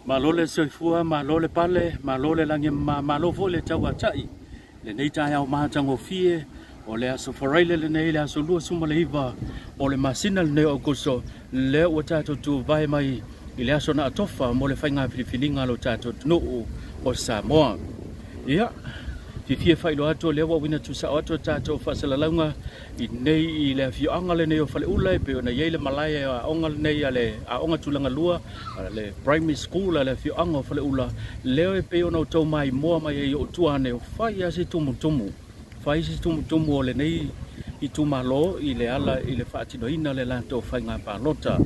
Malo le soifua, malo le pale, malo le lagi e mama, malo foi le tauatai i lenei taeao matagofie o le aso Faraile lenei, le aso 29 o le masina lenei o Aokuso, lea ua tatou tuvae mai i le aso na atofa mo le faiga filifiliga a lo tatou atunuu o Samoa. Ia, fiafia e faailoa atu o lea ua auina tuusao atu a tatou faasalalauga i nei i le afioaga lenei o Faleula e pei ona i ai le malae aoga lenei a le Aoga Tulaga Lua, le Primary School a le afioaga o Faleula, lea e pei ona outou maimoa mai ai i ou tua ane, ua fai lava si tumutumu, fai si tumutumu o lenei itumalo i le ala i le faatinoina o le latou faiga palota.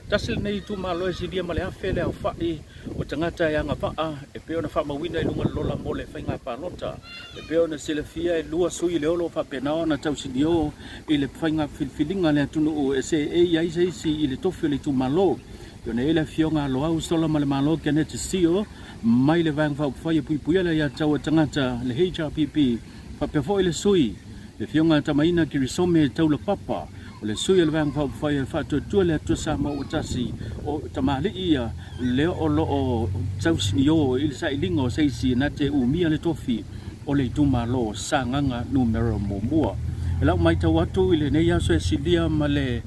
Tasi lenei itumalo e silia ma le 1000 le aofai o tagata e agavaa e pei ona faamauina i luga o le lola mo le faiga palota. E pei ona silafia e lua sui lea o lo o faapena ona tausinio i le faiga filifiliga a le atunuu e seei ai se isi i le tofi o le itumalo. E pei ona i ai le Afioga a Loau Solamalemalo Keneti Sio mai le Vaega Faaupufai e Puipuia le Aiatatau a Tagata, le HRPP, faapea foi le sui, le Afioga a Tamaina Kirisome Taulapapa, o le sui o le Vaega Faaupufai o le Faatuatua le Atua Samoa ua Tasi, o tamalii ia lea o lo o tausinio i le sailiga o se isi na te umia le tofi o le itumalo o Sagaga Numera Muamua. I lau matau atu i lenei aso e silia ma le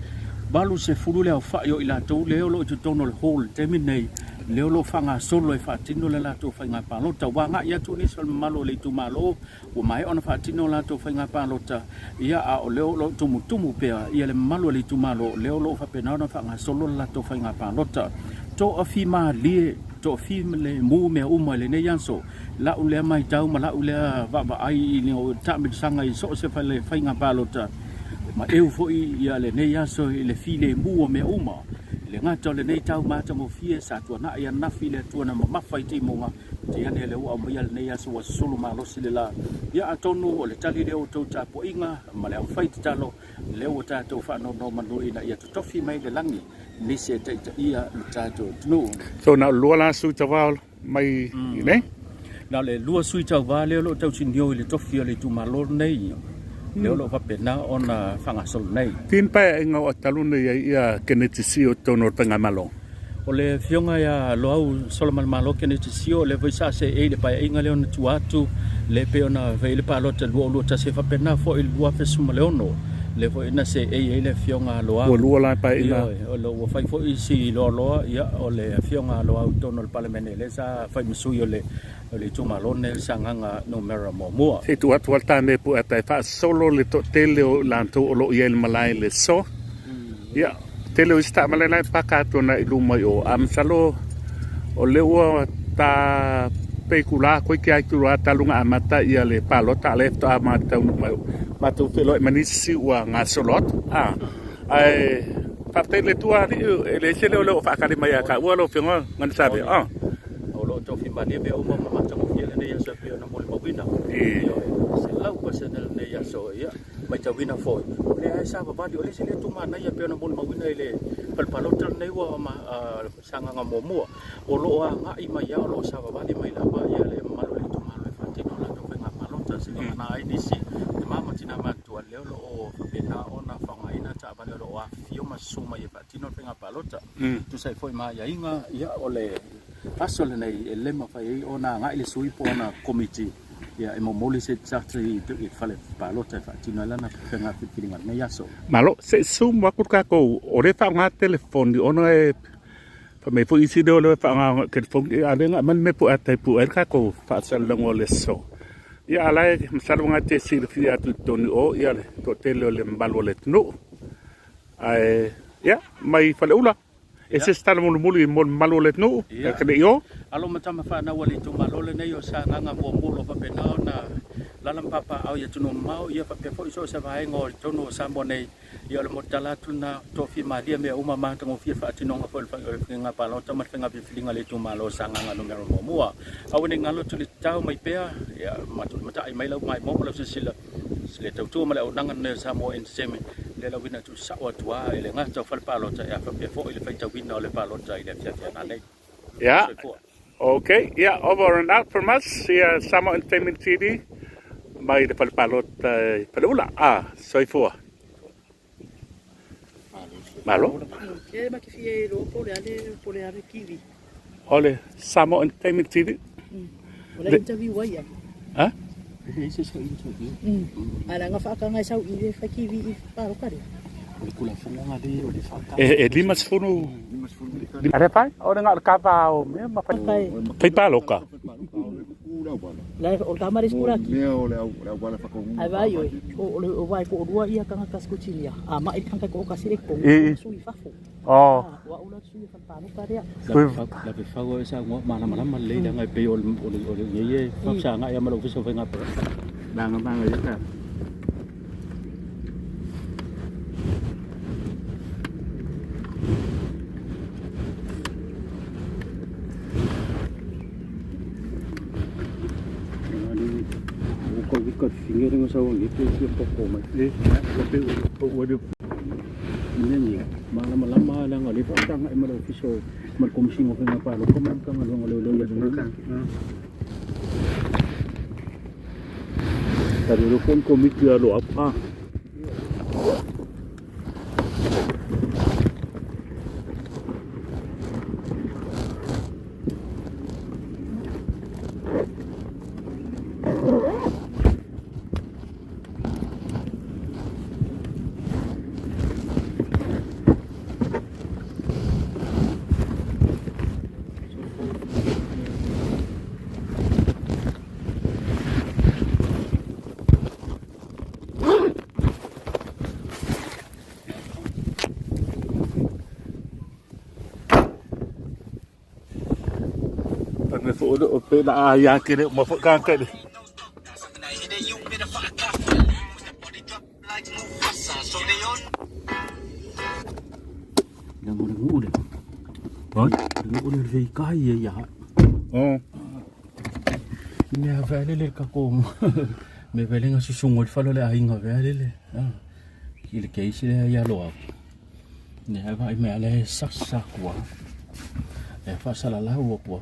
80 le aofai o i latou lea o lo o i totonu o le hall i le taimi lenei, lea o lo o faagasolo e faatino le latou faiga palota. Ua agai atu nisi o le mamalu o le itumalo ua maea ona faatino latou faiga palota, ia a o lea o lo o tumutumu pea ia le mamalu o le itumalo, lea o lo o faapena ona faagasolo le latou faiga palota. Toafimalie, toafilemu mea uma i lenei aso, lau lea matau ma lau lea vaavaai i le taamilosaga i so o se fale faiga palota, ma eu foi ia lenei aso i le filemu o mea uma. E le gata o lenei tau matagofie sa tuanai ananafi i le Atua na mamafa i timuga, Te ane lea ua aumaia lenei aso ua sosolo malosi le la. Ia atonu o le tali lea o outou tapuaiga ma le aufai tatalo lea ua tatou faanonomanu ina ia totofi mai le lagi nisi e taitaia lo tatou atunuu. So na o le lua la sui tauva mai i nei? Na o le lua sui tauva lea o lo o tausinio i le tofi o le itumalo lenei, lea o lo o faapena ona faagasolo nei. Tin paeaiga o talu nei ai ia Keneti Sio i totonu o le Faigamalo? O le afioga ia Loau Solamalemalo Keneti Sio, o lea foi sa seei i le paeaiga lea ona tua atu, lea pei ona fai ai le palota 2021, e faapena foi i le 2016, lea foi na seei ai le afioga a Loau. Ua lua la paeaiga. Ioe, o lo ua fai foi si loaloa, ia, o le afioga a Loau i totonu o le Palemene, lea sa fai ma sui o le o le itumalo lenei o Sagaga Numera Muamua. Se i tuu atu lava le tane Puata e faasolo le toatele o i latou o lo o i ai i le malae i le aso. Ia, tele o isi taavale la e paka atu ana i luma i o, a masalo o lea ua ta pei kula koike ai tu a talu na amata ia le palota a lea faatoa taunuu mai matou feiloai ma nisi ua gasolo atu. A, ae faafetai i le Atua alii e leai se leo o lea ua faatali mai ia taua lau Afioga Ganisave. A. O lo o tofimalie mea uma ma matagofie lenei aso e pei ona molimauina. Ioe, 100% lenei aso, ia, matauina foi, o lea e savavali, o le isi lea tumanaia e pei ona molimauina i le fale palota lenei ua Sagaga Muamua, o lo o agai mai lava, o lo o savavali mai lava ia le mamalu o le itumalo e faatino a latou faiga palota, seivagana ai nisi tama ma tina matutua lea o lo o faapena ona faaaogaina taavale o lo o afifio ma susu mai e faatino le faiga palota. Tusa ai foi ma aiaiga, ia o le aso lenei e le mafai ai ona agai le sui po o ana komiti ia e momoli se tasi i le fale palota e faatino ai lana faiga filifiliga i lenei aso. Malo, se i sumu atu le tatou, o lea e faaaoga telefoni ona e fai mai foi isi lea o lea e faaaoga telefoni, a o lea na aumai le mea pueata e pue ai le tatou faasalalauga o le aso. Ia a o la e masalo na te silafia atu i totonu o ia le toatele o le mamalu o le atunuu. Ae, ia, mai Faleula, e se tala mulimuli mo le mamalu o le atunuu, e te le i o. Alo ma tama fanau a le itumalo lenei o Sagaga Muamua o lo o faapena ona alaala ma papaaao i atunuu mamao, ia faapea foi so o se vaega o totonu o Samoa nei, ia o le motala atu lena, tofi malie mea uma matagofie faatinoga foi o le faiga palota ma le faiga filifiliga a le itumalo o Sagaga Numera Muamua. Aua ne i galo atu le tatao mai pea, ia matai mai lau maimoa ma lau silasila le tautua ma le auaunaga lenei o Samoa Entertainment, lea lauina atu sao atu lava e le gata o fale palota, ae faapea foi le faitauina o le palota i le afiafi a nanei. Yeah. Soifua. Okay, yeah, over and out from us, yeah, Samoa Entertainment TV, mai le fale palota i Faleula. Ah, soifua. Malo. E ma te fia iloa po o le a le, po o le a le kiwi. O le Samoa Entertainment TV. O le interview ai ia. Ha? E leai se isi o interview. A le aga faakaga e sau i le fai TV i paloka lea. O le Tulafono lea o le faatau. E, e 50... Ale fai, o le ngā o le kava o mea ma fai. Fai paloka. La o le tama le skuraki. Mea o le au le auala whakaunga. Ai vai oi. O le o vai ko rua ia kanga kaskuchilia. A ma i kanga ko kasi le ko. E. Sui fafo. Oh. Ua ula sui fa paloka lea. La pe fau e sa ngua mana mana ma le langa e pe o le o le o le ye ye fa sa nga ya ma lo ofisa o faiga Manga manga ia ka. O ko ka finge nga sa ngi pe ki po ko mai. E, o pe o o le Nani mana lama langa le fa nga e ma lo ofisa o ma le komisi o faiga paloka ma ka nga lo lo ya. Tari ro kon komiti a lo apa. Tanga fo o pe la a ya ke le ma fo ka ka le. Langa le ngu le. Oi. Le ngu le vei kai ye ya. Oh. Mea vele le ka ko. Me vele nga susungo le falo le ainga vele le. Ah. Ki le keisi le ya lo aku. Ne ha vai mea le sa sa kua. E fa sala la ua kua.